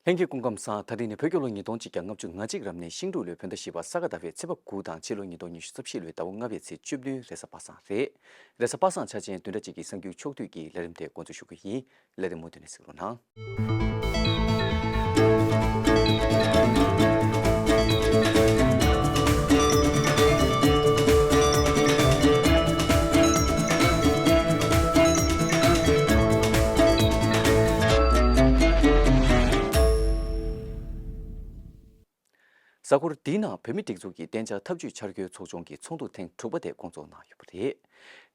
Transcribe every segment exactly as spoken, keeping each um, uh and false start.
ལྷན་རྒྱས་སྐུ་ཁམས་བཟང་། ད་རིང་ནི་བོད་རྒྱལ་ལོ་ཉིས་སྟོང་ཆིག་བརྒྱ་ལྔ་བཅུ་ང་གཅིག་རབ་གནས་ཤིང་འབྲུག་ལོའི་བོད་ཟླ་བཞི་པ་ས་ག་ཟླ་བའི་ཚེས་པ་དགུ་དང་ཕྱི་ལོ་ཉིས་སྟོང་ཉི་ཤུ་རྩ་བཞི་ལོའི་ཟླ་བ་ལྔ་པའི་ཚེས་བཅུ་བདུན་རེས་གཟའ་པ་སངས་རེད། རེས་གཟའ་པ་སངས་འཆར་ཅན་བདུན་ཕྲག་གཅིག་གི་གསར་འགྱུར་ཕྱོགས་བསྡུས་ཀྱི་ལས་རིམ་དེ་འགོ་འཛུགས་ཞུ་གི་ཡིན། ལས་རིམ་མུ་མཐུད་ནས་གཟིགས་རོགས་གནང་། གཟའ་འཁོར་འདིའི་ནང་བོད་མིའི་སྒྲིག་འཛུགས་ཀྱི་གཏན་འཇགས་འཐབ་ཇུས་འཆར་འགོད་ཚོགས་ཆུང་གི་ཚོགས་འདུ་ཐེངས་དྲུག་པ་དེ་བསྐོང་ཚོགས་གནང་ཡོད་པ་རེད།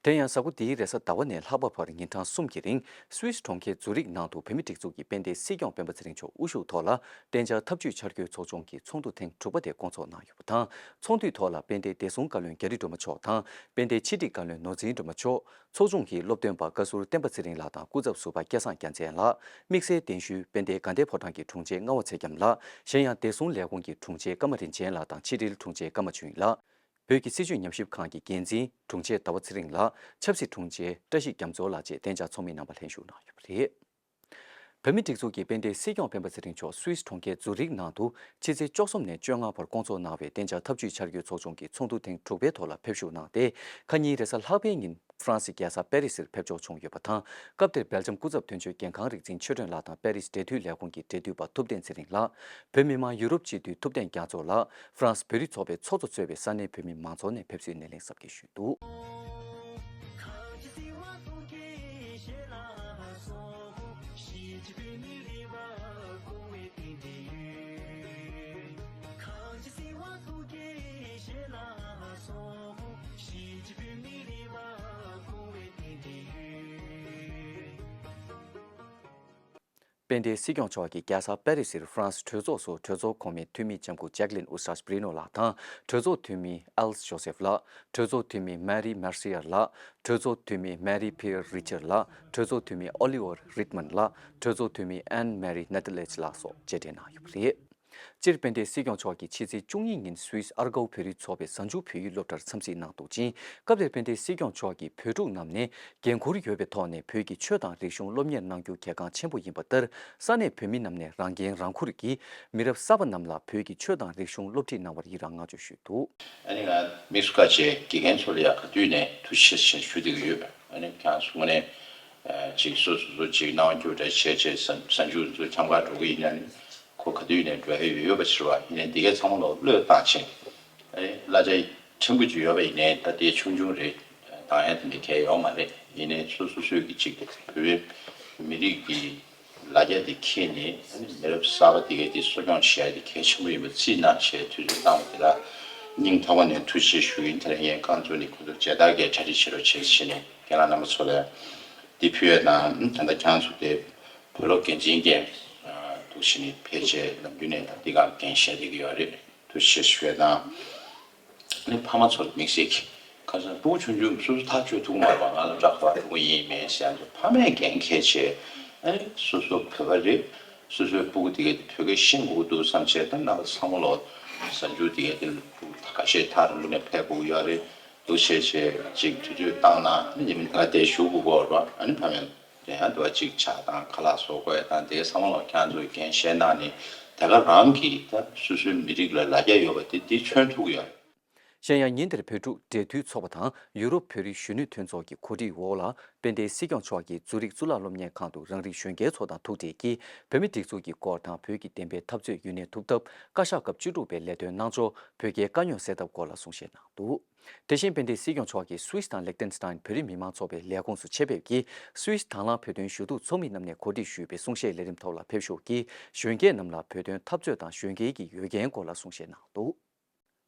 དེ་ཡང་གཟའ་འཁོར་འདིའི་རེས་གཟའ་ཟླ་བ་ནས་ལྷག་པ་བར་ཉིན་གྲངས་གསུམ་གྱི་རིང་སུད་སི་གྲོང་ཁྱེར་ཛུ་རིག་ནང་དུ་བོད་མིའི་སྒྲིག་འཛུགས་ཀྱི་དཔལ་ལྡན་སྲིད་སྐྱོང་སྤེན་པ་ཚེ་རིང་མཆོག་དབུ་བཞུགས་ཐོག་ལ་གཏན་འཇགས་འཐབ་ཇུས་འཆར་འགོད་ཚོགས་ཆུང་གི་ཚོགས་འདུ་ཐེངས་དྲུག་པ་དེ་བསྐོང་ཚོགས་གནང་ཡོད་པ་དང་། ཚོགས་འདུའི་ཐོག་ལ་དཔལ་ལྡན་བདེ་སྲུང་བཀའ་བློན་རྒྱ་རི་སྒྲོལ་མ་མཆོག་དང་། དཔལ་ལྡན་ཕྱི་དྲིལ་བཀའ་བློན་ནོར་འཛིན་སྒྲོལ་མ་མཆོག་ཚོགས་ཆུང་གི་སློབ་སྟོན་པ་བཀའ་ཟུར་བསྟན་པ་ཚེ་རིང་ལགས་དང་སྐུ་ཚབ་ཟུར་པ་སྐལ་བཟང་རྒྱལ་མཚན་ལགས། དམིགས་བསལ་གདན་ཞུས་དཔལ་ལྡན་དགའ་ལྡན་ཕོ་བྲང་གི་དྲུང་ཆེ་རྔ་བ་ཚེ་རྒྱམ་ལགས། གཞན་ཡང་བདེ་སྲུང་ལས་ཁུངས་ཀྱི་དྲུང་ཆེ་ཀརྨ་རིན་ཆེན་ལགས་དང་ཕྱི་དྲིལ་དྲུང་ཆེ་ཀརྨ་ཆོས་དབྱིངས་ལགས། བོད་ཀྱི་སྲིད་བྱུས་ཉམས་ཞིབ་ཁང་གི་འགན་འཛིན་དྲུང་ཆེ་ཟླ་བ་ཚེ་རིང་ལགས། ཆབ་སྲིད་དྲུང་ཆེ་བཀྲ་ཤིས་རྒྱ་མཚོ་ལགས་བཅས་གཏན་འཇགས་ཚོགས་མི་རྣམ་པ་ལྷན་ཞུགས་གནང་ཡོད་པ་རེད། བོད་མིའི་སྒྲིག་འཛུགས་ཀྱི་དཔལ་ལྡན་སྲིད་སྐྱོང་སྤེན་པ་ཚེ་རིང་མཆོག་སུད་སི་གྲོང་ཁྱེར་ཛུ་རིག་ནང་དུ་ཕྱི་ཚེས་བཅུ་གསུམ་ནས་བཅོ་ལྔ་བར་བསྐོང་ཚོགས་གནང་བའི་གཏན་འཇགས་འཐབ་ཇུས་འཆར་འགོད་ཚོགས་ཆུང་གི་ཚོགས་འདུ་ཐེངས་དྲུག་པའི་ཐོག་ལ་ཕེབས་ཞུགས་གནང་སྟེ། ཁ་ཉིན་རེས་གཟའ་ལྷག་པའི་ཉིན་ཧྥ་རན་སིའི་རྒྱལ་ས་པེ་རི་སིར་ཕེབས་འབྱོར་བྱུང་ཡོད་པ་དང་། སྐབས་དེར་སྦེལ་ཇམ་སྐུ་ཚབ་དོན་གཅོད་རྒན་ཁང་རིག་འཛིན་ཆོས་སྒྲོན་ལགས་དང་པེ་རིས་འབྲེལ་མཐུད་ལས་ཁུངས་ཀྱི་འབྲེལ་མཐུད་པ་ཐུབ་བསྟན་ཚེ་རིང་ལགས། བོད་མི་མང་ཡུ་རོབ་སྤྱི་འཐུས་ཐུབ་བསྟན་རྒྱ་མཚོ་ལགས། ཧྥ་རན་སི་བོད་རིགས་ཚོགས་པའི་ཚོགས་གཙོ་གཙོས་པའི་ས་གནས་བོད་མི་མང་ཚོགས་ནས་ཕེབས་བསུའི་སྣེ་ལེན་གཟབ་རྒྱས་ཞུས་འདུག། དཔལ་ལྡན་སྲིད་སྐྱོང་མཆོག་གིས་རྒྱལ་ས་པེ་རི་སིར་ཧྥ་རན་སི་གྲོས་ཚོགས་སུ་གྲོས་ཚོགས་གོང་མའི་འཐུས་མི་ལྕམ་སྐུ་ཇེག་ལིན་ཨུ་སྟྲ་སྦི་རི་ནོ་ལགས་དང་། གྲོས་ཚོགས་འཐུས་མི་ཨལ་ཇོ་སེབ་ལགས། གྲོས་ཚོགས་འཐུས་མི་མེ་རི་མར་སི་ཡར་ལགས། གྲོས་ཚོགས་འཐུས་མི་མེ་རི་ཕི་ཡར་རི་ཆར་ལགས། གྲོས་ཚོགས་འཐུས་མི་ཨོ་ལི་ཝར་རིད་མན་ལགས། གྲོས་ཚོགས་འཐུས་མི་ཨན་མེ་རི་ནེ་ཏི་ལེ་ཅི་ལགས་སོགས་མཇལ་འཕྲད་གནང་ཡོད་པ་རེད། སྤྱིར་དཔལ་ལྡན་སྲིད་སྐྱོང་མཆོག་གིས་ཕྱི་ཚེས་བཅུ་གཉིས་ཉིན་སུད་སི་ཨར་ཀའུ་བོད་རིགས་ཚོགས་པའི་གཟའ་མཇུག་བོད་ཡིག་སློབ་གྲྭར་འཚམས་གཟིགས་གནང་འདུག་ཅིང་། སྐབས་དེར་དཔལ་ལྡན་སྲིད་སྐྱོང་མཆོག་གིས་བོད་ཕྲུག་རྣམས་ནས་འགན་འཁུར་ཡོད་པའི་ཐོག་ནས་བོད་ཀྱི་ཆོས་དང་རིག་གཞུང་སློབ་གཉེར་གནང་རྒྱུ་གལ་འགངས་ཆེན་པོ་ཡིན་པ་ལྟར། ས་གནས་བོད་མི་རྣམས་ནས་རང་འགན་རང་འཁུར་གྱིས་མི་རབས་གསར་པ་རྣམས་ལ་བོད་ཀྱི་ཆོས་དང་རིག་གཞུང་སློབ་ཁྲིད་གནང་བར་ཡི་རང་བསྔགས་བརྗོད་ཞུས་འདུག། ཨ་ནི་ང་དམིགས་སུ་བཀར་བྱས་དགེ་རྒན་ཚོ་ལ་ཡང་ག་དུས་ནས་ཐུགས་རྗེ་ཆེ་ཞུ་བསྡད་ཀྱི་ཡོད། ཨ་ནི་ཁྱེད་རང་ཚོ་དངོས་གནས་ཅིག་སོ་སོ་སོ་ཅིག་གནང་རྒྱུ་འདྲ་བྱས་བྱས་གཟའ་མཇུག་ཚོ་འཆམ་ག་འགྲོ་གི་ཡིན་ན་ནི། ཁོ་ག་དུས་ནས་འགྲོ་ཡ་ཡོད་པ་ཕྱིར་བ་ཡིན་ནའི་འདི་གའི་ཚང་མ་ལོག་བློས་བཏང་ཕྱིན། ཨེ་གླ་ཆ་ཕྲན་བུ་ཅིག་ཡོད་པ་ཡིན་ནའི་ད་དེ་ཆུང་ཆུང་རེད། བཏང་ཡ་དེ་འདྲ་གལ་ཡོད་མ་རེད། ཡིན་ནའི་སོ་སོ་སོས་ཀྱི་ཅིག་བོད་མི་རིགས་ཀྱི་ལ་རྒྱ་དེ་འཁྱེར་ནས་ཨ་ནི་མི་རབས་གསར་པ་དེ་གའི་དེ་གསོ་སྐྱོང་བྱེད་ཡ་དེ་གལ་ཆེན་པོ་ཡིན་པ་རྩིས་གནང་བྱས་དུས་ཚོད་བཏང་བ་དེ་ལ་སྙིང་ཐག་པ་ནས་ཐུགས་རྗེ་ཆེ་ཞུ་ཡིན། དེ་ལ་ངས་རྐང་བཙུགས་ནས་ཁོ་ཚོར་མཇལ་དར་གྱི་གྲ་སྒྲིག་བྱེད་རོགས་བྱེད་ཟེར་ནས་རྒན་ལགས་རྣམ་པ་ཚོ་ལ་འདི་ཕུལ་ཡ་དང་། ད་ལྟ་ཁྱེད་རང་ཚོ་དེ་བོད་སློབ་འགན་འཛིན་འགན་འདུག་བྱས་ནས་ཕལ་ཆེར་ནམ་རྒྱུན་ནས་ད་འདི་ག་འགན་བཞེས་བསྡད་ཀྱི་ཡོད་རེད། ཐུགས་རྗེ་ཆེ་ཞུ་ཡ་དང་། ཨ་ནི་ཕ་མ་ཚོར་དམིགས་བསལ་གྱིས་ཁ་སང་སྤུ་གུ་ཆུང་ཆུང་སོ་སོ་ཐག་གཅོད་ཐུབ་ཀྱི་མ་རེད་པ། ང་ལ་འདྲ་ག་པར་འགྲོ་གི་ཡིན་མིན་ཟེར་ཡ་ཚོ་ཕ་མས་འགན་འཁྱེར་བྱས། ཨ་ནི་སོ་སོ་བོད་པ་རེད། སོ་སོའི་སྤུ་གུ་དེ་གས་དེ་བོད་སྐད་ཤེས་དགོས་ཀྱི་འདུག་བསམ་བྱས། ད་རྣམ་པ་ཚང་མ་ལོག་གཟའ་མཇུག་དེ་གས་དེ་སྤུ་གུ་ད་ཁ་ཤས་ཐག་རིང་པོ་ནས་ཕེབས་དགོས་ཀྱི་ཡོད་རེད། འདུག་བྱས་བྱས་ཅིག་དུས་ཚོད་བཏང་ན་ཨ་ནི་ཉི་མ་ད་དེ་བཞུགས་དགོས་ཀྱི་ཡོད་རེད་པ། ཨ་ནི་ཕ་མས་དེ་ཡང་འདུག་བ་ཅིག་ཇ་དང་ཁ་ལག་བཟོ་དགོས་ཡ་དང་དེ་གས་ཚང་མ་ལོག་ཁྱེད་རང་ཚོས་འགན་བཞེས་གནང་ནས་དེ་ག་རང་གིས་ད་སོ་སོའི་མི་རིགས་ལ་ལ་རྒྱ་ཡོད་པ་དེ་དེ་མཚོན་ཐུབ་ཀྱི་ཡོད་རེད། གཞན་ཡང་ཉིན་དེར་བོད་ཕྲུག་འབྲེལ་མཐུད་ཚོགས་པ་དང་ཡུ་རོབ་བོད་རིགས་གཞོན་ནུ་མཐུན་ཚོགས་ཀྱི་གོ་སྒྲིག་འོག་ལ་དཔལ་ལྡན་སྲིད་སྐྱོང་མཆོག་གིས་ཛུ་རིག་གཙུག་ལག་སློབ་གཉེར་ཁང་དུ་རང་རིགས་གཞོན་སྐྱེས་ཚོ་དང་ཐུག་འཕྲད་ཀྱིས་བོད་མིའི་སྒྲིག་འཛུགས་ཀྱི་སྐོར་དང་བོད་ཀྱི་བདེན་པའི་འཐབ་རྩོད་ཡུན་གནས་ཐུབ་ཐབས། བཀའ་ཤག་སྐབས་བཅུ་དྲུག་པའི་ལས་དོན་གནང་ཕྱོགས། བོད་རྒྱའི་དཀའ་རྙོག་སེལ་ཐབས་སྐོར་ལ་གསུང་བཤད་གནང་འདུག། དེ་བཞིན་དཔལ་ལྡན་སྲིད་སྐྱོང་མཆོག་གིས་སུད་སི་དང་ལེག་ཏེན་སི་ཏན་བོད་རིགས་མི་མང་ཚོགས་པའི་ལས་ཁུངས་སུ་ཆེད་ཕེབས་ཀྱིས་སུད་སི་དང་བླངས་བོད་དོན་ཞུ་གཏུག་ཚོགས་མི་རྣམས་ནས་གོ་སྒྲིག་ཞུས་པའི་གསུང་བཤད་ལས་རིམ་ཐོག་ལ་ཕེབས་ཞུགས་ཀྱིས་གཞོན་སྐྱེས་རྣམས་ལ་བོད་དོན་འཐབ་རྩོད་དང་གཞོན་སྐྱེས་ཀྱི་འོས་འགན་སྐོར་ལ་གསུང་བཤད་གནང་འདུག།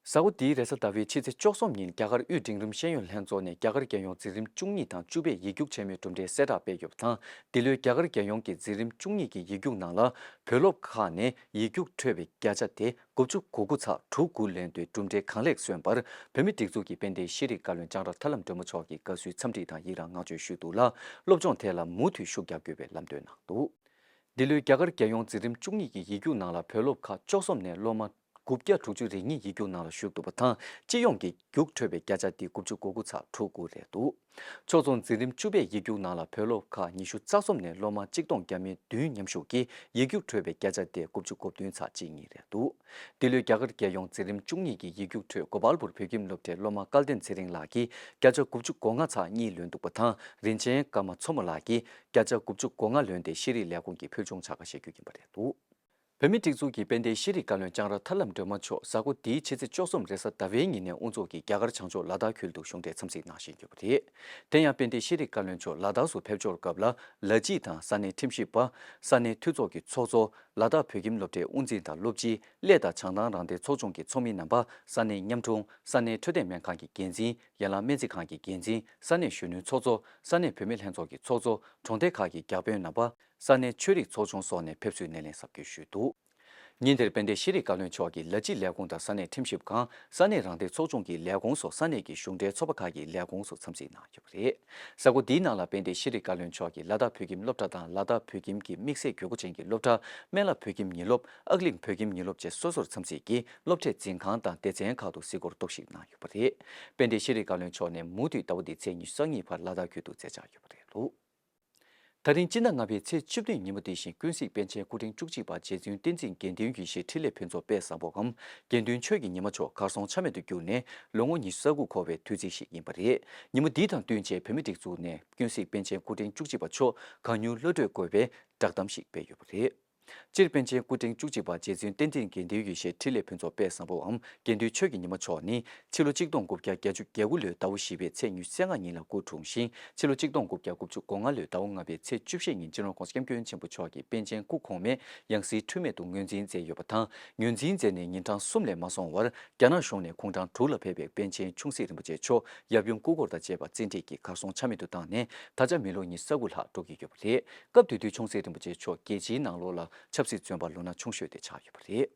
གཟའ་འཁོར་འདིའི་རེས་གཟའ་ཟླ་བའི་ཕྱི་ཚེས་བཅུ་གསུམ་ཉིན་རྒྱ་གར་དབུས་འབྲིང་རིམ་ཤེས་ཡོན་ལྷན་ཚོགས་ནས་རྒྱ་གར་རྒྱལ་ཡོངས་འཛིན་རིམ་བཅུ་གཉིས་དང་བཅུ་པའི་ཡིག་རྒྱུགས་ཆེན་མོའི་གྲུབ་འབྲས་གསལ་བསྒྲགས་སྤེལ་ཡོད་པ་དང་། འདི་ལོའི་རྒྱ་གར་རྒྱལ་ཡོངས་ཀྱི་འཛིན་རིམ་བཅུ་གཉིས་ཀྱི་ཡིག་རྒྱུགས་ནང་ལ་བོད་སློབ་ཁག་ནས་ཡིག་རྒྱུགས་འཕྲོད་པའི་བརྒྱ་ཆ་དེ་དགུ་བཅུ་གོ་དགུ་ཚེག་དྲུག་དགུ་ལོན་ཏེ་གྲུབ་འབྲས་གང་ལེགས་སོན་པར་བོད་མིའི་སྒྲིག་འཛུགས་ཀྱི་དཔལ་ལྡན་ཤེས་རིག་བཀའ་བློན་ལྕང་ར་ཐར་ལམ་སྒྲོལ་མ་མཆོག་གིས་དགའ་བསུའི་འཚམས་འདྲི་དང་ཡི་རང་བསྔགས་བརྗོད་ཞུས་འདུག་ལ། སློབ་སྦྱོང་ཐད་ལ་མུ་མཐུད་ཤུགས་རྒྱག་དགོས་པའི་ལམ་སྟོན་གནང་འདུག། འདི་ལོའི་རྒྱ་གར་རྒྱལ་ཡོངས་འཛིན་རིམ་བཅུ་གཉིས་ཀྱི་ཡིག་རྒྱུགས་ནང་ལ་བོད་སློབ་ཁག་བཅུ་གསུམ་ནས་སློབ་མ་ དགུ་བརྒྱ་དྲུག་ཅུ་རེ་གཉིས་ཡིག་རྒྱུགས་ནང་ལ་ཞུགས་འདུག་པ་དང་། སྤྱི་ཡོངས་ཀྱི་རྒྱུགས་འཕྲོད་པའི་བརྒྱ་ཆ་དེ་དགུ་བཅུ་གོ་དགུ་ཚེག་དྲུག་དགུ་རེད་འདུག་ཕྱོགས་མཚུངས་འཛིན་རིམ་བཅུ་པའི་ཡིག་རྒྱུགས་ནང་ལ་བོད་སློབ་ཁག་ཉི་ཤུ་རྩ་གསུམ་ནས་སློབ་མ་གཅིག་སྟོང་བརྒྱ་མེད་བདུན་མཉམ་ཞུགས་ཀྱིས་ཡིག་རྒྱུགས་འཕྲོད་པའི་བརྒྱ་ཆ་དེ་དགུ་བཅུ་གོ་བདུན་ཚེག་གཅིག་གཉིས་རེད་འདུག་འདི་ལོའི་རྒྱ་གར་རྒྱལ་ཡོངས་འཛིན་རིམ་བཅུ་གཉིས་ཀྱི་ཡིག་རྒྱུགས་ཁྲོད་གོ་པལ་པུར་བོད་ཁྱིམ་སློབ་གྲྭའི་སློབ་མ་སྐལ་ལྡན་ཚེ་རིང་ལགས་ཀྱིས་བརྒྱ་ཆ་དགུ་བཅུ་གོ་ལྔ་ཚེག་གཉིས་ལོན་འདུག་པ་དང་། རིན་ཆེན་ཀརྨ་མཚོ་མོ་ལགས་ཀྱིས་བརྒྱ་ཆ་དགུ་བཅུ་གོ་ལྔ་ལོན་ཏེ་ཤེས་རིག་ལས་ཁུངས་ཀྱི་ཕུལ་བྱུང་བྱ་དགའ་བཞེས་རྒྱུ་ཡིན་པ་རེད་འདུག་བོད་མིའི་སྒྲིག་འཛུགས་ཀྱི་དཔལ་ལྡན་ཤེས་རིག་བཀའ་བློན་ལྕང་ར་ཐར་ལམ་སྒྲོལ་མ་མཆོག་གཟའ་འཁོར་འདིའི་ཕྱི་ཚེས་བཅུ་གསུམ་རེས་གཟའ་ཟླ་བའི་ཉིན་ནས་དབུ་འཛུགས་ཀྱིས་རྒྱ་གར་བྱང་ཕྱོགས་ལ་དྭགས་ཁུལ་དུ་གཞུང་འབྲེལ་འཚམས་གཟིགས་གནང་བཞིན་ཡོད་པ་རེད། དེ་ཡང་དཔལ་ལྡན་ཤེས་རིག་བཀའ་བློན་མཆོག་ལ་དྭགས་སུ་ཕེབས་འབྱོར་སྐབས་ལ་ལ་སྤྱི་དང་ས་གནས་ཁྲིམས་ཞིབ་པ། ས་གནས་འཐུས་ཚོགས་ཀྱི་ཚོགས་གཙོ། ལ་དྭགས་བོད་ཁྱིམ་སློབ་གྲྭའི་དབུ་འཛིན་དང་སློབ་སྤྱི། གླེ་དང་བྱང་ཐང་རང་བདེན་ཚོགས་ཆུང་གི་ཚོགས་མི་རྣམ་པ། ས་གནས་མཉམ་དྲུང་། ས་གནས་འཕྲོད་བསྟེན་སྨན་ཁང་གི་འགན་འཛིན། ཡན་ལག་སྨན་རྩིས་ཁང་གི་འགན་འཛིན། ས་གནས་གཞོན་ནུའི་ཚོགས་གཙོ། ས་གནས་བུད་མེད་ལྷན་ཚོགས་ཀྱི་ཚོགས་གཙོ། གྲོང་སྡེ་ཁག་གི་བརྒྱ་དཔོན་རྣམ་པ། ས་གནས་ཆོས་རིག་ཚོགས་ཆུང་སོགས་ནས་ཕེབས་བསུའི་སྣེ་ལེན་གཟབ་རྒྱས་ཞུས་འདུག་ཉིན་དེར་དཔལ་ལྡན་ཤེས་རིག་བཀའ་བློན་མཆོག་གིས་ལ་སྤྱི་ལས་ཁུངས་དང་ས་གནས་ཁྲིམས་ཞིབ་ཁང་། ས་གནས་རང་བདེན་ཚོགས་ཆུང་གི་ལས་ཁུངས་སོགས་ས་གནས་ཀྱི་གཞུང་འབྲེལ་ཚོགས་པ་ཁག་གི་ལས་ཁུངས་སུ་འཚམས་གཟིགས་གནང་ཡོད་པ་རེད། གཟའ་འཁོར་འདིའི་ནང་ལ་དཔལ་ལྡན་ཤེས་རིག་བཀའ་བློན་མཆོག་གིས་ལ་དྭགས་བོད་ཁྱིམ་སློབ་གྲྭ་དང་ལ་དྭགས་བོད་ཁྱིམ་གྱི་དམིགས་བསལ་དགོས་མཁོ་ཅན་གྱི་སློབ་གྲྭ། སྨན་བླ་བོད་ཁྱིམ་ཉིན་སློབ། ཨག་གླིང་བོད་ཁྱིམ་ཉིན་སློབ་བཅས་སོ་སོར་འཚམས་གཟིགས་ཀྱིས་སློབ་གྲྭའི་འཛིན་ཁང་དང་སྡེ་ཚན་ཁག་ཏུ་གཟིགས་སྐོར་རྟོག་ཞིབ་གནང་ཡོད་པ་རེད། དཔལ་ལྡན་ཤེས་རིག་བཀའ་བློན་མཆོག་ནས་མུ་མཐུད་ཟླ་བ་འདིའི་ཚེས་ཉི་ཤུ་རྩ་གཉིས་བར་ལ་དྭགས་ཁུལ་དུ་མཛད་འཆར་ཡོད་པ་རེད་འདུག་ད་རིང་སྤྱི་ཟླ་ལྔ་པའི་ཚེས་བཅུ་བདུན་ཉིན་མོ་འདི་བཞིན་ཀུན་གཟིགས་པཎ་ཆེན་སྐུ་ཕྲེང་བཅུ་གཅིག་པ་རྗེ་བཙུན་བསྟན་འཛིན་དགེ་འདུན་ཡེ་ཤེས་འཕྲིན་ལས་ཕུན་ཚོགས་དཔལ་བཟང་པོའམ་དགེ་འདུན་ཆོས་ཀྱི་ཉི་མ་མཆོག་གར་སོང་ཆ་མེད་དུ་གྱུར་ནས་ལོ་ངོ་ཉི་ཤུ་རྩ་དགུ་འཁོར་བའི་དུས་ཚིགས་ཤིག་ཡིན་པ་རེད། ཉིན་མོ་འདི་དང་བསྟུན་བྱས་བོད་མིའི་སྒྲིག་འཛུགས་ནས་ཀུན་གཟིགས་པཎ་ཆེན་སྐུ་ཕྲེང་བཅུ་གཅིག་པ་མཆོག་གང་མྱུར་གློད་བཀྲོལ་དགོས་པའི་བསྒྲགས་གཏམ་ཞིག་སྤེལ་ཡོད་པ་རེད། སྤྱིར་པཎ་ཆེན་སྐུ་ཕྲེང་བཅུ་གཅིག་པ་རྗེ་བཙུན་བསྟན་འཛིན་དགེ་འདུན་ཡེ་ཤེས་འཕྲིན་ལས་ཕུན་ཚོགས་དཔལ་བཟང་པོའམ་དགེ་འདུན་ཆོས་ཀྱི་ཉི་མ་མཆོག་ནི་ཕྱི་ལོ་གཅིག་སྟོང་དགུ་བརྒྱ་བརྒྱད་ཅུ་གྱ་དགུ་ལོའི་ཟླ་བ་བཞི་པའི་ཚེས་ཉི་ཤུ་རྩ་ལྔ་ཉིན་ལ་སྐུ་འཁྲུངས་ཤིང་། ཕྱི་ལོ་གཅིག་སྟོང་དགུ་བརྒྱ་དགུ་བཅུ་གོ་ལྔ་ལོའི་ཟླ་བ་ལྔ་པའི་ཚེས་བཅུ་བཞི་ཉིན་སྤྱི་ནོར་༸གོང་ས་༸སྐྱབས་མགོན་ཆེན་པོ་མཆོག་གིས་པཎ་ཆེན་སྐུ་གོང་མའི་ཡང་སྲིད་འཁྲུལ་མེད་དུ་ངོས་འཛིན་མཛད་ཡོད་པ་དང་། ངོས་འཛིན་མཛད་ནས་ཉིན་གྲངས་གསུམ་ལས་མ་སོང་བར་རྒྱ་ནག་གཞུང་ནས་གུང་གྲངས་དྲུག་ལ་ཕེབས་པའི་པཎ་ཆེན་ཆུང་སྲིད་རིན་པོ་ཆེ་མཆོག་ཡབ་ཡུམ་སྐུ་འཁོར་དང་བཅས་པ་བཙན་ཁྲིད་ཀྱིས་གར་སོང་ཆ་མེད་དུ་བཏང་ནས་ད་ཆ་མི་ལོ་ཉི་ཤུ་རྩ་དགུ་ལྷག་འགྲོ་གི་ཡོད་པ་རེད། སྐབས་དེ་དུས་ཆུང་སྲིད་རིན་པོ་ཆེ་མཆོག་རྒྱལ་སྤྱིའི་ནང་ལོགས་ལ་ཆབ་སྲིད་བཙོན་པ་ལོ་ན་ཆུང་ཤོས་དེ་ཆགས་ཡོད་པ་རེད།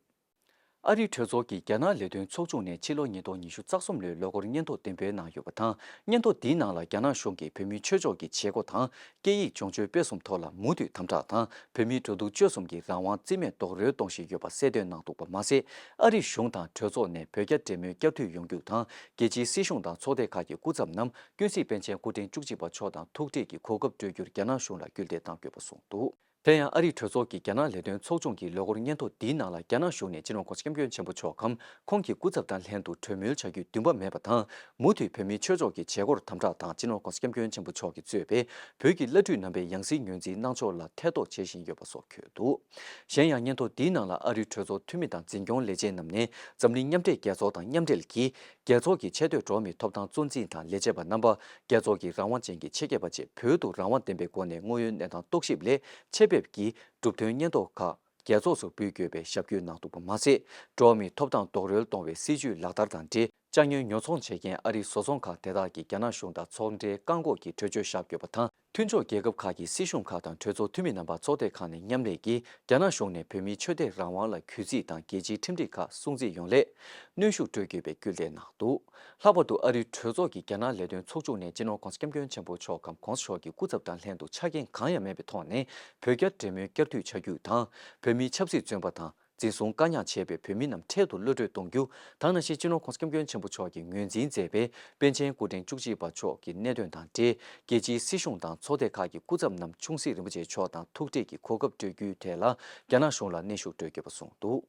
ཨ་རིའི་གྲོས་ཚོགས་ཀྱི་རྒྱ་ནག་ལས་དོན་ཚོགས་ཆུང་ནས་ཕྱི་ལོ་ཉིས་སྟོང་ཉི་ཤུ་རྩ་གསུམ་ལོའི་ལོ་འཁོར་སྙན་ཐོ་གཏན་འབེབས་གནང་ཡོད་པ་དང་། སྙན་ཐོ་འདིའི་ནང་ལ་རྒྱ་ནག་གཞུང་གིས་བོད་མིའི་ཆོས་ཕྱོགས་ཀྱི་བྱེད་སྒོ་དང་། སྐད་ཡིག་སྦྱོང་སྤྱོད་སྤེལ་གསུམ་ཐོག་ལ་མུ་མཐུད་དམ་དྲག་དང་། བོད་མིའི་འགྲོ་འདུག་སྤྱོད་གསུམ་གྱི་རང་དབང་རྩིས་མེད་རྡོག་རོལ་གཏོང་བཞིན་ཡོད་པ་གསལ་སྟོན་གནང་འདུག་པ་མ་ཟད། ཨ་རིའི་གཞུང་དང་གྲོས་ཚོགས་ནས་བོད་རྒྱ་འབྲེལ་མོལ་བསྐྱར་མཐུད་ཡོང་རྒྱུ་དང་། རྒྱལ་སྤྱིའི་སྲིད་གཞུང་དང་ཚོགས་སྡེ་ཁག་གི་སྐུ་ཚབ་རྣམས་ཀུན་གཟིགས་པཎ་ཆེན་སྐུ་ཕྲེང་བཅུ་གཅིག་པ་མཆོག་དང་ཐུག་འཕྲད་ཀྱིས་གོ་སྐབས་སྤྲོད་རྒྱུར་རྒྱ་ནག་གཞུང་ལ་སྐུལ་འདེད་གཏང་དགོས་པ་གསུངས་འདུག་དེ་ཡང་ཨ་རིའི་གྲོས་ཚོགས་ཀྱི་རྒྱ་ནག་ལས་དོན་ཚོགས་ཆུང་གི་ལོ་འཁོར་སྙན་ཐོ་འདིའི་ནང་ལ་རྒྱ་ནག་གཞུང་ནས་སྤྱི་ནོར་༸གོང་ས་༸སྐྱབས་མགོན་ཆེན་པོ་མཆོག་གམ་ཁོང་གི་སྐུ་ཚབ་དང་ལྷན་དུ་གྲོས་མོལ་བྱ་རྒྱུའི་འདུན་པ་མེད་པ་དང་། མུ་མཐུད་བོད་མིའི་ཆོས་ཕྱོགས་ཀྱི་བྱེད་སྒོར་དམ་དྲག་དང་སྤྱི་ནོར་༸གོང་ས་༸སྐྱབས་མགོན་ཆེན་པོ་མཆོག་གིས་གཙོས་པའི་བོད་ཀྱི་བླ་སྤྲུལ་རྣམ་པའི་ཡང་སྲིད་ངོས་འཛིན་གནང་ཕྱོགས་ལ་ཐེ་གཏོགས་བྱེད་བཞིན་ཡོད་པ་སོགས་འཁོད་འདུག་གཞན་ཡང་སྙན་ཐོ་འདིའི་ནང་ལ་ཨ་རིའི་གྲོས་ཚོགས་འཐུས་མི་དང་འཛིན་སྐྱོང་ལས་བྱེད་རྣམས་ནས་འཛམ་གླིང་མཉམ་འབྲེལ་རྒྱལ་ཚོགས་དང་མཉམ་འབྲེལ་གྱིས། རྒྱལ་ཚོགས་ཀྱི་ཆེས་མཐོའི་འགྲོ་བ་མིའི་ཐོབ་ཐང་གཙོ་འཛིན་དང་ལས་བྱེད་པ་རྣམ་པ། རྒྱལ་ཚོགས་ཀྱི་རང་དབང་ཅན་གྱི་ཆེད་མཁས་པ་བཅས་བོད་དུ་རང་དབང་ལྡན་པའི་སྒོ་ནས་དངོས་ཡོད་གནས་སྟངས་རྟོག་ཞིབ་ལས་ཆེད་ཕེབས་ཀྱིས་གྲུབ་དོན་སྙན་ཐོ་ཁག་རྒྱལ་ཚོགས་སུ་འབུལ་དགོས་པའི་ཞབས་སྐྱོར་གནང་འདུག་པ་མ་ཟད། འགྲོ་བ་མིའི་ཐོབ་ཐང་རྡོག་རོལ་གཏོང་བའི་སྲིད་བྱུས་ལག་བསྟར་དང་འབྲེལ། ཅ་དངོས་ཉོ་ཚོང་བྱེད་མཁན་ཨ་རིའི་བཟོ་ཚོང་ཁང་དེ་དག་གིས་རྒྱ་ནག་གཞུང་དང་ཚོང་འབྲེལ་བཀག་འགོག་གི་གྲོས་ཆོད་བཞག་དགོས་པ་དང་། མཐུན་ཕྱོགས་རྒྱལ་ཁབ་ཁག་གི་སྲིད་གཞུང་ཁག་དང་གྲོས་ཚོགས་འཐུས་མི་རྣམ་པ་ཚོགས་སྡེ་ཁག་ནས་མཉམ་ལས་ཀྱིས་རྒྱ་ནག་གཞུང་ནས་བོད་མིའི་ཆོས་དད་རང་དབང་ལ་གུས་བརྩི་དང་རྒྱལ་སྤྱིའི་ཁྲིམས་སྒྲིག་ཁག་སྲུང་བརྩི་ཡོང་སླད་གནོན་ཤུགས་སྤྲོད་དགོས་པའི་སྐུལ་འདེད་གནང་འདུག་ལྷག་པར་དུ་ཨ་རིའི་གྲོས་ཚོགས་ཀྱི་རྒྱ་ནག་ལས་དོན་ཚོགས་ཆུང་ནས་སྤྱི་ནོར་༸གོང་ས་༸སྐྱབས་མགོན་ཆེན་པོ་མཆོག་གམ་༸གོང་ས་མཆོག་གི་སྐུ་ཚབ་དང་ལྷན་དུ་ཆ་རྐྱེན་གང་ཡང་མེད་པའི་ཐོག་ནས་བོད་རྒྱ་འབྲེལ་མོལ་བསྐྱར་མཐུད་བྱ་རྒྱུ་དང་། བོད་མིའི་ཆབ་སྲིད་བཙོན་པ་དང་། འཛིན་བཟུང་བཀག་ཉར་བྱས་པའི་བོད་མི་རྣམས་འཕྲལ་དུ་གློད་བཀྲོལ་གཏོང་རྒྱུ། དེ་ནང་བཞིན་སྤྱི་ནོར་༸གོང་ས་༸སྐྱབས་མགོན་ཆེན་པོ་མཆོག་གིས་ངོས་འཛིན་མཛད་པའི་པཎ་ཆེན་སྐུ་ཕྲེང་བཅུ་གཅིག་པ་མཆོག་གི་གནད་དོན་དང་འབྲེལ། རྒྱལ་སྤྱིའི་སྲིད་གཞུང་དང་ཚོགས་སྡེ་ཁག་གི་སྐུ་ཚབ་རྣམས་ཆུང་སྲིད་རིན་པོ་ཆེ་མཆོག་དང་ཐུག་འཕྲད་ཀྱིས་གོ་སྐབས་སྤྲོད་རྒྱུའི་ཐད་ལ་རྒྱ་ནག་གཞུང་ལ་གནོན་ཤུགས་སྤྲོད་དགོས་པ་གསུངས་འདུག་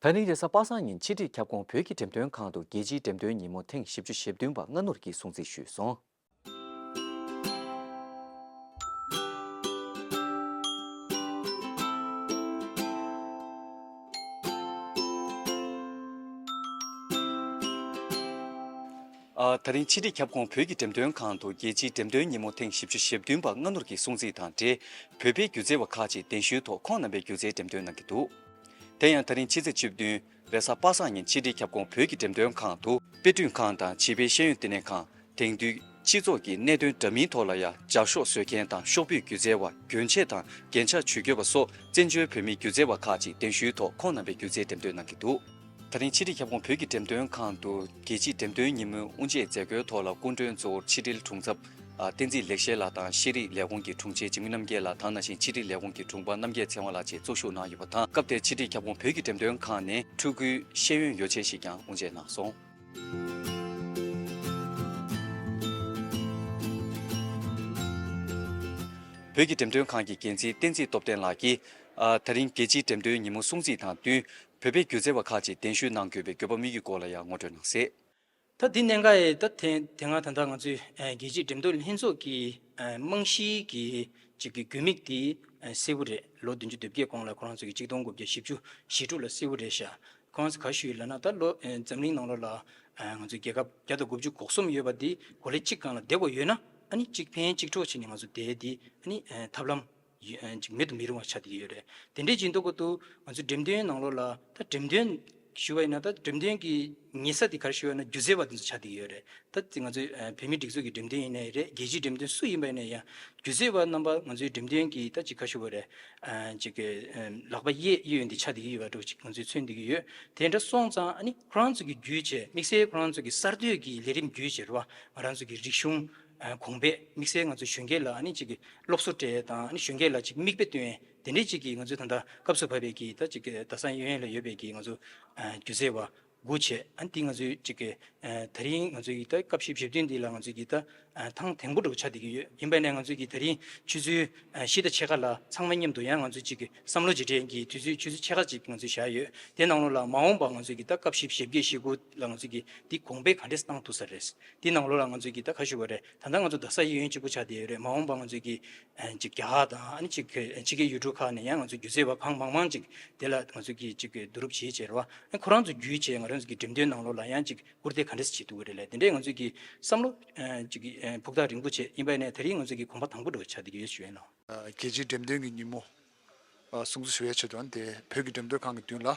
ད་རིང་རེས་གཟའ་པ་སངས་ཉིན་ཕྱི་དྲིལ་ཁྱབ་ཁོངས་བོད་ཀྱི་འགྲེམས་སྟོན་ཁང་དུ་རྒྱལ་སྤྱིའི་འགྲེམས་སྟོན་ཉིན་མོ་ཐེངས་བཞི་བཅུ་ཞེ་བདུན་པ་སྔ་སྣུར་གྱིས་སྲུང་བརྩི་ཞུས་སོང་། ཨ། ད་རིང་ཕྱི་དྲིལ་ཁྱབ་ཁོངས་བོད་ཀྱི་འགྲེམས་སྟོན་ཁང་དུ་རྒྱལ་སྤྱིའི་འགྲེམས་སྟོན་ཉིན་མོ་ཐེངས་བཞི་བཅུ་ཞེ་བདུན་པ་སྔ་སྣུར་གྱིས་སྲུང་བརྩི་དང་འབྲེལ། བོད་པའི་སྒྱུ་རྩལ་བ་ཁག་ཅིག་གདན་ཞུའི་ཐོག་ཁོང་རྣམ་པའི་སྒྱུ་རྩལ་འགྲེམས་སྟོན་གནང་གི་འདུག་དེ་ཡང་ད་རིང་ཕྱི་ཚེས་བཅུ་བདུན་རེས་གཟའ་པ་སངས་ཉིན་ཕྱི་དྲིལ་ཁྱབ་ཁོངས་བོད་ཀྱི་འགྲེམས་སྟོན་ཁང་དུ་དཔེ་སྐྲུན་ཁང་དང་བྱིས་པའི་ཤེས་ཡོན་བསྟི་གནས་ཁང་། དེང་དུས་སྤྱི་ཚོགས་ཀྱི་གནད་དོན་འདྲ་མིན་ཐོག་ལ་ཡང་ལྗགས་ཤོག་བཟོ་མཁན་དང་ཤོག་བུའི་སྒྱུ་རྩལ་བ། གྱོན་ཆས་དང་རྒྱན་ཆ་ཇུས་འགོད་པ་སོགས་བཙན་བྱོལ་བོད་མིའི་སྒྱུ་རྩལ་བ་ཁག་ཅིག་གདན་ཞུའི་ཐོག་ཁོང་རྣམ་པའི་སྒྱུ་རྩལ་འགྲེམས་སྟོན་གནང་གི་འདུག་ད་རིང་ཕྱི་དྲིལ་ཁྱབ་ཁོངས་བོད་ཀྱི་འགྲེམས་སྟོན་ཁང་དུ་རྒྱལ་སྤྱིའི་འགྲེམས་སྟོན་ཉིན་མོའི་དབུ་འབྱེད་མཛད་སྒོའི་ཐོག་ལ་སྐུ་མགྲོན་གཙོ་བོར་ཕྱི་དྲིལ་དྲུང་ཚབ་ ཨ། བསྟན་འཛིན་ལེགས་བཤད་ལགས་དང་ཤེས་རིག་ལས་ཁུངས་ཀྱི་དྲུང་ཆེ་འཇིགས་མེད་རྣམ་རྒྱལ་ལགས། དེ་ནང་བཞིན་ཕྱི་དྲིལ་ལས་ཁུངས་ཀྱི་དྲུང་པ་རྣམ་རྒྱལ་ཚེ་དབང་ལགས་བཅས་གཙོ་བཞུགས་གནང་ཡོད་པ་དང་། སྐབས་དེར་ཕྱི་དྲིལ་ཁྱབ་ཁོངས་བོད་ཀྱི་འགྲེམས་སྟོན་ཁང་ནས་ཕྲུ་གུའི་ཤེས་ཡོན་ཡོ་བྱད་ཞིག་ཀྱང་དབུ་འབྱེད་གནང་སོང་། བོད་ཀྱི་འགྲེམས་སྟོན་ཁང་གི་འགན་འཛིན་བསྟན་འཛིན་སྟོབས་ལྡན་ལགས་ཀྱིས། ཨ། ད་རིང་རྒྱལ་སྤྱིའི་འགྲེམས་སྟོན་ཉིན་མོ་སྲུང་བརྩི་དང་བསྟུན། བོད་པའི་སྒྱུ་རྩལ་བ་ཁག་ཅིག་གདན་ཞུ་གནང་དགོས་པའི་དགོས་པ་དམིགས་ཡུལ་སྐོར་ལ་ཡང་ངོ་སྤྲོད་གནང་གསལ། ད་འདི་གནད་འགག་ཡིན། ད་དེ་དེ་སྔ་ད་ལྟ་ང་ཚོའི་ཨ་རྒྱལ་སྤྱིའི་འགྲེམས་སྟོན་ལྷན་ཚོགས་ཀྱི་ཨ་རྨང་གཞིའི་གི་ཅིག་གི་དགོས་དམིགས་དེ་ཨ་གསལ་པོ་རེད། ལོ་བདུན་ཅུ་དོན་བརྒྱད་གོང་ལ་ཁོ་རང་ཚོ་གི་གཅིག་སྟོང་དགུ་བརྒྱ་བཞི་བཅུ་ཞེ་དྲུག་ལ་གསལ་པོ་རེད་ཤག་ཁོ་རང་ཚོ་ག་ཞུས་ཡོད་ལབ་ན། ད་ལོ་ཨ་འཛམ་གླིང་ནང་ལོགས་ལ་ཨ་ང་ཚོའི་རྒྱལ་ཁབ་བརྒྱ་དང་དགུ་བཅུ་གོ་གསུམ་ཡོད་པ་འདི་གོ་ལ་གཅིག་སྒང་ལ་བསྡད་དགོས་ཡོད་ན། ཨ་ནི་གཅིག་ཕན་གཅིག་གྲོགས་བྱས་ནས་ང་ཚོ་བསྡད་དེ། ཨ་ནི་ཨ་ཐབས་ལམ་ཡོད། ཨ་ཅིག་མེད་དུ་མི་རུང་བ་ཆགས་བསྡད་ཀྱི་ཡོད་རེད། དེ་འདྲའི་ཅིག་འདུག་གོ་དུས་ང་ཚོའི་འགྲེམས་སྟོན་ནང་ལོགས་ལ་ད་འགྲེམས་སྟོན་ཞུ་བ་ཡིན་ན། ད་འགྲེམས་སྟོན་གྱི་ཉེ་ས་དེ་ག་རེ་ཞུ་བ་ཡིན་ན་སྒྱུ་རྩལ་བ་དེ་ཚོ་ཆགས་བསྡད་ཀྱི་ཡོད་རེད། ད་ང་ཚོའི་ཨ་བོད་མིའི་སྒྲིག་འཛུགས་ཀྱི་འགྲེམས་སྟོན་ཡིན་ནའི་རེད། རྒྱལ་སྤྱིའི་འགྲེམས་སྟོན་སུ་ཡིན་པ་ཡིན་ན་ཡང་སྒྱུ་རྩལ་བ་རྣམ་པ་ང་ཚོའི་འགྲེམས་སྟོན་གྱི་ད་ཅིག་ག་རེ་ཞུ་བ་རེད། ཨ་ཅིག་གི་ཨ་ལག་པ་གཡས་གཡས་གཡོན་དེ་ཆགས་བསྡད་ཀྱི་ཡོད་པ་འདྲ་བོ་ཅིག་ང་ཚོས་མཚོན་བསྡད་ཀྱི་ཡོད། དེ་འདྲ་སོང་ཙང་ཨ་ནི་ཁོ་རང་ཚོ་གི་བརྒྱུད་བྱས། དམིགས་བསལ་ཁོ་རང་ཚོ་གི་གསར་གཏོད་ཀྱི་ལས་རིམ་བརྒྱུད་བྱས་རེད་བ། ང་རང་ཚོ་གི་རིག་གཞུང་ཨ་གོང་འཕེལ། དམིགས་བསལ་ང་ཚོ་གཞོན་སྐྱེས་ལ་ཨ་ནི་ཅིག་གི་སློབ་གསོ་སྤྲད་དང་། ཨ་ནི་གཞོན་སྐྱེས་ལ་ཅིག་མིག་དཔེ་སྟོན། དེ་འདྲའི་ཅིག་གི་ང་ཚོའི་ད་ལྟ་སྐབས་སུ་བབས་པའི་གི་ད་ཅིག་གི་རྡ་ས་གཡས་གཡོན་ལ་ཡོད་པའི་གི་ང་ཚོ་ཨ་སྒྱུ་རྩལ་བ་སྒུག་བྱས། ཨ་ནི་དེ་ང་ཚོའི་ཅིག་གི་ཨ་ད་རིང་ང་ཚོའི་གི་ད་སྐབས་བཞི་བཞི་བདུན་འདི་ལ་ང་ཚོའི་གི་ད་ཨ་ཐེངས་དང་པོ་འདྲ་བོ་ཆགས་བསྡད་ཀྱི་ཡོད། ཡིན་པ་ཡིན་ནའི་ང་ཚོའི་གི་ད་རིང་ཆུ་ཚོད་ཨ་བཞི་དང་ཕྱེད་ཀ་ལ་ཚང་མ་མཉམ་དུ་ཡང་ང་ཚོའི་ཅིག་གི་བསམ་བློ་བརྗེ་སྤྲོད་ཀྱི་དུས་ཚོད་ཆུ་ཚོད་ཕྱེད་ཀ་ཅིག་ང་ཚོས་བཞག་ཡོད། དེ་ནང་ལོགས་ལ་མ་འོངས་པ་ང་ཚོའི་གི་ད་སྐབས་བཞི་བཞི་བརྒྱད་བཞི་དགུ་ལ་ང་ཚོས་ཀྱི་འདི་གོང་འཕེལ་ག་འདྲས་བཏང་ཐུབ་ས་རེད། འདི་ནང་ལོགས་ལ་ང་ཚོས་ཀྱི་ད་ག་ཞུ་བ་རེད། ད་ལྟ་ང་ཚོ་རྡ་ས་གཡས་གཡོན་གཅིག་པུ་ཆགས་བསྡད་ཡོད་རེད། མ་འོངས་པ་ང་ཚོས་ཀྱི་ཨ་ཅིག་རྒྱ་གར་དང་། ཨ་ནི་ཅིག་ཕྱི་རྒྱལ་ཡུལ་གྲུ་ཁག་ནས་ཡང་ང་ཚོ་སྒྱུ་རྩལ་བ་གང་མང་མང་ཅིག་དེ་ལ་ང་ཚོས་ཀྱི་ཅིག་བསྡུ་རུབ་བྱེད་བྱས་རེད་བ། ཨ་ཁོ་རང་ཚོ་བརྒྱུད་བྱས་ང་རང་ཚོ་གི་འགྲེམས་སྟོན་ནང་ལོགས་ལ་ཡང་ཅིག་སྐུར་འདེབས་ག་འདྲས་བྱེད་ཐུབ་ཀྱི་རེད་ལབ། དེ་འདྲའི་ང་ཚོས་ཀྱི་བསམ་བློ་ཨ་ཅིག་ཨ་ཕུགས་ཐག་རིང་པོ་བྱས། ཡིན་པ་ཡིན་ནའི་ད་རིང་ང་ཚོས་ཀྱི་གོམ་པ་དང་པོ་འདྲ་བོ་ཆགས་བསྡད་ཀྱི་ཡོད་ཞུ་ཡིན་ལགས། རྒྱལ་སྤྱིའི་འགྲེམས་སྟོན་གྱི་ཉིན་མོ་སྲུང་བརྩི་ཞུ་ཡའི་ཆེད་དུ། ཨ་ནི་དེ་བོད་ཀྱི་འགྲེམས་སྟོན་ཁང་གི་མདུན་ལ་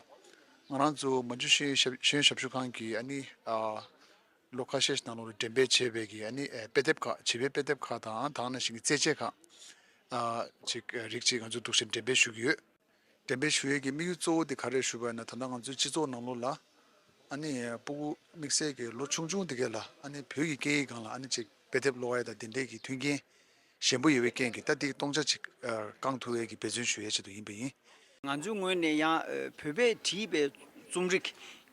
ང་རང་ཚོ་མ་འཇུ་ཤེས་ཡོན་ཞབས་ཤེས་ཡོན་ཞབས་ཞུ་ཁང་གིས་ཨ་ནི་ཨ་ལོ་ཁ་ཤས་ཤིག་ནང་ལོགས་ལ་འགྲེམས་སྤེལ་བྱས་པའི་གི་ཨ་ནི་ཨ་དཔེ་དེབ་ཁག་བྱིས་པའི་དཔེ་དེབ་ཁག་དང་། དེ་ནང་བཞིན་གྱི་རྩེད་ཆས་ཁག་ཨ་ཅིག་ཨ་རིགས་ཅིག་ང་ཚོ་འདུག་སེ་འགྲེམས་སྤེལ་ཞུ་གི་ཡོད། འགྲེམས་སྤེལ་ཞུ་ཡས་ཀྱི་དམིགས་ཡུལ་གཙོ་བོ་དེ་ག་རེ་ཞུ་བ་ཡིན་ན། ད་ལྟ་ང་ཚོའི་སྤྱི་ཚོགས་ནང་ལོགས་ལ་ཨ་ནི་ཕྲུ་གུ་དམིགས་བསལ་གྱི་ལོ་ཆུང་ཆུང་དེ་གས་ལ་ཨ་ནི་བོད་ཀྱི་སྐད་ཡིག་སྒང་ལ་ཨ་ནི་ཅིག་དཔེ་དེབ་ཀློག་ཡས་དང་དེ་འདྲས་ཀྱི་མཐུན་རྐྱེན་ཞན་པོ་ཡོད་པའི་རྐྱེན་གྱིས། ད་དེ་སྟོང་ཆ་ཅིག་ཨ་བསྐང་ཐུབ་ཡས་ཀྱི་འབད་བརྩོན་ཞུ་ཡས་ཆེད་དུ་ཡིན་པ་ཡིན། ང་ཚོའི་ངོས་ནས་ཡང་ཨ་བོད་པས་བྲིས་པའི་རྩོམ་རིག་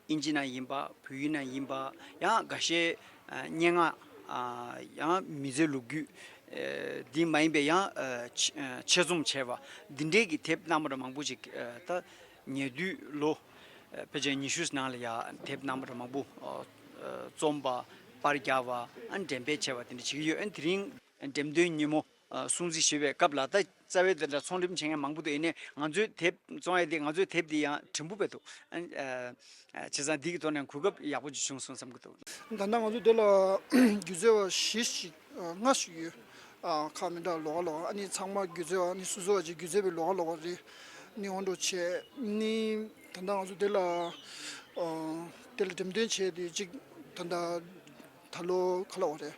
ཨིན་ཇི་ནང་ཡིན་པ། བོད་ཡིག་ནང་ཡིན་པ། ཡང་འགའ་ཤས་ཨ་སྙན་ངག་ཨ་ཡང་མི་ཚེའི་ལོ་རྒྱུས་ཨ་འདི་མ་ཡིན་པའི་ཡང་ཨ་ཆེ་ཆེད་རྩོམ་བྱས་པ་འདི་འདྲའི་གི་དེབ་རྣམ་པ་མང་པོ་ཅིག་ཨ་ད་ཉེ་དུས་ལོ་ཨ་ཕལ་ཆེར་ཉི་ཤུ་ནང་ལ་ཡང་དེབ་རྣམ་པ་མང་པོ་ཨ་རྩོམ་པ། པར་རྒྱག་པ། ཨ་འགྲེམས་སྤེལ་བྱས་པ་དེ་འདྲ་བྱེད་ཀྱི་ཡོད། ཨ་དེ་རིང་འགྲེམས་སྟོན་ཉིན་མོ་ཨ་སྲུང་བརྩི་ཞུ་བའི་སྐབས་ལ་ད་རྩ་བའི་དེ་འདྲ་ཚོང་འགྲེམས་བྱེད་མཁན་མང་པོ་འདུག། ཡིན་ནའི་ང་ཚོའི་དེབ་བཙོང་ཡས་དེ། ང་ཚོའི་དེབ་དེ་ཡང་བྲིན་པོ་དཔེ་འདུག། ཨ་ཨ་བྱས་ཙང་འདི་གི་ཐོག་ནས་གོ་སྐབས་ཡག་པོ་ཅིག་བྱུང་སོང་བསམ་གྱི་འདུག། ད་ལྟ་ང་ཚོ་འདི་ལ་སྒྱུ་རྩལ་བ་བཞི་ཞིག་ཨ་ལྔ་ཞིག་ཡོད། ཨ་ཁག་མི་འདྲ་ལོགས་ཀ་ལོགས་ཀ། ཨ་ནི་ཚང་མ་སྒྱུ་རྩལ་བ། ཨ་ནི་སོ་སོ་བ་ཅིག་སྒྱུ་རྩལ་བའི་ལོགས་ཀ་ལོགས་ཀ་རེད། ཨ་ནི་འོང་འགྲོ་བྱས། ཨ་ནི་ད་ལྟ་ང་ཚོ་འདི་ལ་ཨ་འདི་ལ་འགྲེམས་སྟོན་བྱས་ཏེ་ཅིག་ད་ལྟ་ད་ལོ་ག་ལབ་དགོས་རེད།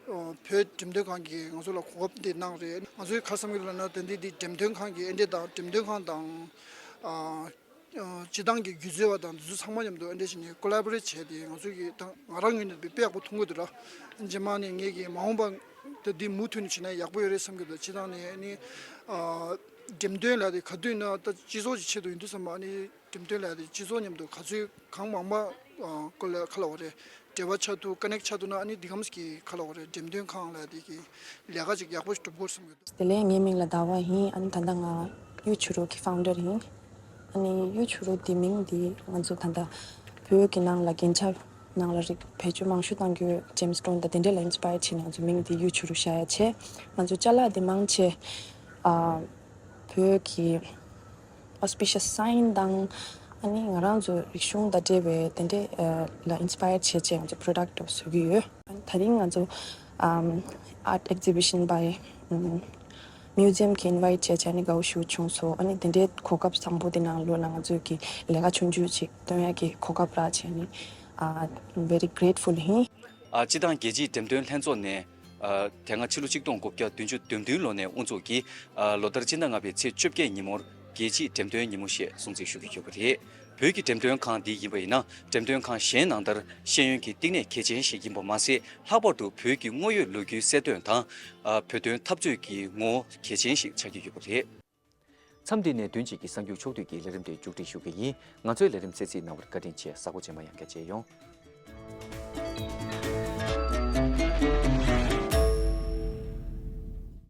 ཨ་བོད་འགྲེམས་སྟོན་ཁང་གིས་ང་ཚོ་ལ་གོ་སྐབས་འདི་གནང་རེད། ང་ཚོས་ག་བསམ་གྱི་ལབ་ན། ད་འདི་འདི་འགྲེམས་སྟོན་ཁང་གིས་ཨེ་འདྲས་དང་། འགྲེམས་སྟོན་ཁང་དང་ཨ་ཨ་སྤྱིར་བཏང་གི་སྒྱུ་རྩལ་བ་དང་འདི་ཚོ་ཚང་མ་མཉམ་དུ་ཨེ་འདྲས་བྱས་ནས་ཀོ་ལ་བོ་རེ་ཊི་བྱས་ཏེ། ང་ཚོ་གིས་ད་ང་རང་ངོས་ནས་དཔེ་ཡག་པོ་མཐོང་གི་འདུག་ར། རྗེས་མ་ནས་ངས་ཀྱིས་མ་འོངས་པ་ད་འདི་མུ་མཐུད་ནས་བྱས་ན་ཡག་པོ་ཡོད་རེད་བསམ་གྱི་འདུག། སྤྱིར་བཏང་ནས་ཨ་ནི་ཨ་འགྲེམས་སྟོན་ལབ་དེ་ག་དུས་ཡིན་ན་ད་སྤྱི་ཚོགས་ཀྱི་ཆེད་དུ་ཡིན་དུས་ཙམ་པ། ཨ་ནི་འགྲེམས་སྟོན་ལབ་དེ་སྤྱི་ཚོགས་མཉམ་དུ་ག་ཚོད་གང་མང་མང་ཨ་ཀོ་ལ་ག་ལབ་དགོས་རེད། འབྲེལ་བ་ཆགས་ཐུབ། ཀ་ནེག་ཆགས་ཐུབ་ན། ཨ་ནི་འདི་གམ་གྱི་ག་ལབ་དགོས་རེད། འགྲེམས་སྟོན་ཁང་ལབ་དེ་གི་ལས་ཀ་ཅིག་ཡག་པོ་ཞིག་སྒྲུབ་དགོས་བསམ་གྱི་འདུག། དེ་ལས་ངའི་མིང་ལ་ཟླ་བ་ཡིན། ཨ་ནི་ད་ལྟ་ང་གཡུ་བྱུ་རུ་གི་ཕའུན་ཌར་ཡིན། ཨ་ནི་གཡུ་བྱུ་རུ་འདི་མིང་འདི་ང་ཚོ་ད་ལྟ་བོད་ཀྱི་ནང་ལ་རྒྱན་ཆ་ནང་ལ་རིགས་བེད་སྤྱོད་མང་ཤོས་གཏང་རྒྱུ་ཇེམ་སི་ཊོན་དང་དེ་འདྲས་ལ་ཨིན་སི་པ་ཡར་བྱས་ནས་ང་ཚོ་མིང་འདི་གཡུ་བྱུ་རུ་བཞག་ཡ་བྱས། ང་ཚོ་ཅ་ལག་འདི་མང་ཆེ་ཨ་བོད་ཀྱི་ཨོ་སི་པི་ཤི་ཡས་སའིན་དང་། ཨ་ནི་ང་རང་ཚོ་རིག་གཞུང་དང་འབྲེལ་བའི་དེ་འདྲས་ཨ་ལ་ཨིན་སི་པ་ཡར་བྱས་བྱས་ང་ཚོ་པོ་རོ་ཌག་ཊི་བཟོ་གི་ཡོད། ད་རིང་ང་ཚོ་ཨམ་ཨར་ཊི་ཨེག་ཛི་བི་ཤན་བའི་ཨམ་མིའུ་ཛི་ཡམ་གྱི་ཨིན་ཝའི་ཊི་བྱས་བྱས་ནས་དགའ་བོ་ཞེ་པོ་བྱུང་སོང་། ཨ་ནི་དེ་འདྲའི་གོ་སྐབས་བཟང་པོ་དེ་ནང་ལོགས་ལ་ང་ཚོས་ཀྱི་ལས་ཀ་ཆུང་ཆུང་ཅིག་སྟོན་ཡག་གི་གོ་སྐབས་རག་བྱས་ནས་ཨ་very grateful ཡིན། ཨ་སྤྱི་བཏང་རྒྱལ་སྤྱིའི་འགྲེམས་སྟོན་ལྷན་ཚོགས་ནས་ཨ་དེ་སྔ་ཕྱི་ལོ་ཆིག་སྟོང་དགུ་བརྒྱ་བདུན་ཅུ་དོན་བདུན་ལོ་ནས་དབུ་འཛུགས་ཀྱིས། ཨ་ལོ་ལྟར་སྤྱི་ཟླ་ལྔ་པའི་ཚེས་བཅོ་བརྒྱད་ཉིན་མོར་རྒྱལ་སྤྱིའི་འགྲེམས་སྟོན་ཉིན་མོ་ཞེས་སྲུང་བརྩི་ཞུ་གི་ཡོད་པ་རེད། བོད་ཀྱི་འགྲེམས་སྟོན་ཁང་འདི་ཡིན་པ་ཡིན་ན། འགྲེམས་སྟོན་ཁང་གཞན་ནང་ལྟར་ཤེས་ཡོན་གྱི་བསྟི་གནས་གལ་ཆེན་ཞིག་ཡིན་པ་མ་ཟད། ལྷག་པར་དུ་བོད་ཀྱི་དངོས་ཡོད་ལོ་རྒྱུས་གསལ་སྟོན་དང་། ཨ། བོད་དོན་འཐབ་རྩོད་ཀྱི་ངོ་བོ་གལ་ཆེན་ཞིག་ཆགས་ཀྱི་ཡོད་པ་རེད། མཚམས་འདི་ནས་བདུན་གཅིག་གི་གསར་འགྱུར་ཕྱོགས་བསྡུས་ཀྱི་ལས་རིམ་དེ་མཇུག་སྒྲིལ་ཞུ་གི་ཡིན། ང་ཚོའི་ལས་རིམ་གསན་གཟིགས་གནང་བར་བཀའ་དྲིན་ཆེ། གཟའ་འཁོར་རྗེས་མ་ཡང་བསྐྱར་མཇལ་ཡོང་།